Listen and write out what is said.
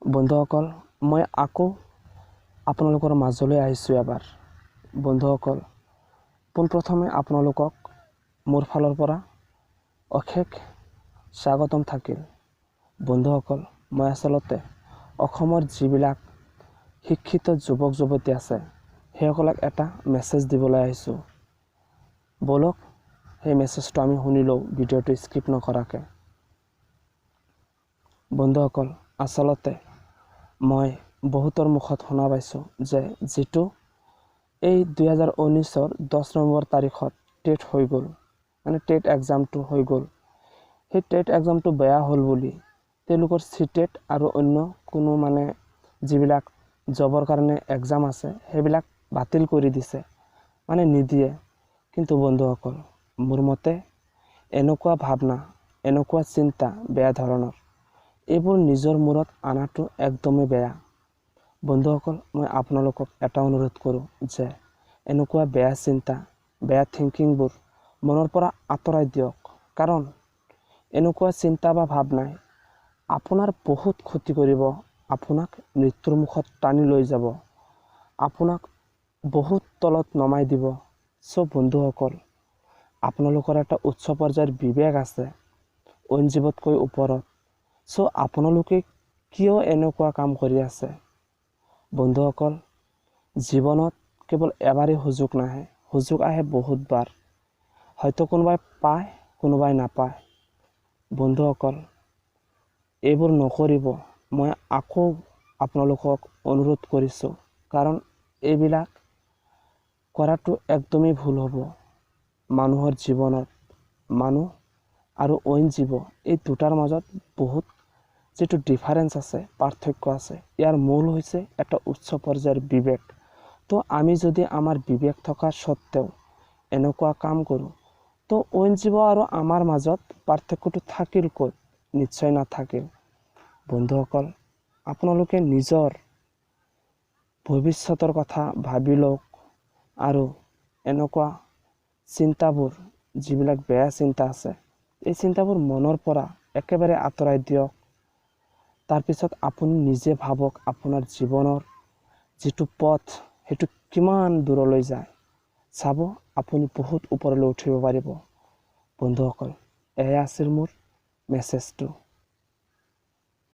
বন্ধুসকল, মই আকৌ আপোনালোকৰ মাজলৈ আহিছোঁ এবাৰ। বন্ধুসকল, পোনপ্ৰথমে আপোনালোকক মোৰ ফালৰ পৰা অশেষ স্বাগতম থাকিল। বন্ধুসকল, মই আচলতে অসমৰ যিবিলাক শিক্ষিত যুৱক যুৱতী আছে, সেইসকলক এটা মেছেজ দিবলৈ আহিছোঁ। ব'লক, সেই মেছেজটো আমি শুনি লওঁ ভিডিঅ'টো স্কিপ নকৰাকৈ। বন্ধুসকল, আচলতে মই বহুতৰ মুখত শুনা পাইছোঁ যে যিটো এই 2019ৰ 10 নৱেম্বৰ তাৰিখত টেট হৈ গ'ল, মানে টেট এক্সামটো হৈ গ'ল, সেই টেট এক্সামটো বেয়া হ'ল বুলি তেওঁলোকৰ চি টেট আৰু অন্য কোনো মানে যিবিলাক জবৰ কাৰণে এক্সাম আছে, সেইবিলাক বাতিল কৰি দিছে, মানে নিদিয়ে। কিন্তু বন্ধুসকল, মোৰ মতে এনেকুৱা ভাৱনা, এনেকুৱা চিন্তা বেয়া ধৰণৰ, এইবোৰ নিজৰ মূৰত অনাটো একদমেই বেয়া। বন্ধুসকল, মই আপোনালোকক এটা অনুৰোধ কৰোঁ যে এনেকুৱা বেয়া চিন্তা, বেয়া থিংকিংবোৰ মনৰ পৰা আঁতৰাই দিয়ক, কাৰণ এনেকুৱা চিন্তা বা ভাৱনাই আপোনাৰ বহুত ক্ষতি কৰিব, আপোনাক মৃত্যুৰ মুখত টানি লৈ যাব, আপোনাক বহুত তলত নমাই দিব। চ' বন্ধুসকল, আপোনালোকৰ এটা উচ্চ পৰ্যায়ৰ বিবেক আছে, অইন জীৱতকৈ ওপৰত। চ' আপোনালোকে কিয় এনেকুৱা কাম কৰি আছে? বন্ধুসকল, জীৱনত কেৱল এবাৰেই সুযোগ নাহে, সুযোগ আহে বহুতবাৰ। হয়তো কোনোবাই পায়, কোনোবাই নাপায়। বন্ধুসকল, এইবোৰ নকৰিব, মই আকৌ আপোনালোকক অনুৰোধ কৰিছোঁ, কাৰণ এইবিলাক কৰাটো একদমেই ভুল হ'ব। মানুহৰ জীৱনত মানুহ আৰু অইন জীৱ, এই দুটাৰ মাজত বহুত যিটো ডিফাৰেঞ্চ আছে, পাৰ্থক্য আছে, ইয়াৰ মূল হৈছে এটা উচ্চ পৰ্যায়ৰ বিবেক। তো আমি যদি আমাৰ বিবেক থকা সত্ত্বেও এনেকুৱা কাম কৰোঁ, তো অইন জীৱ আৰু আমাৰ মাজত পাৰ্থক্যটো থাকিল ক'ত? নিশ্চয় নাথাকিল। বন্ধুসকল, আপোনালোকে নিজৰ ভৱিষ্যতৰ কথা ভাবি লওক আৰু এনেকুৱা চিন্তাবোৰ, যিবিলাক বেয়া চিন্তা আছে, এই চিন্তাবোৰ মনৰ পৰা একেবাৰে আঁতৰাই দিয়ক। তাৰপিছত আপুনি নিজে ভাবক, আপোনাৰ জীৱনৰ যিটো পথ, সেইটো কিমান দূৰলৈ যায়। চাব, আপুনি বহুত ওপৰলৈ উঠিব পাৰিব। বন্ধুসকল, এয়া আছিল মোৰ মেছেজটো।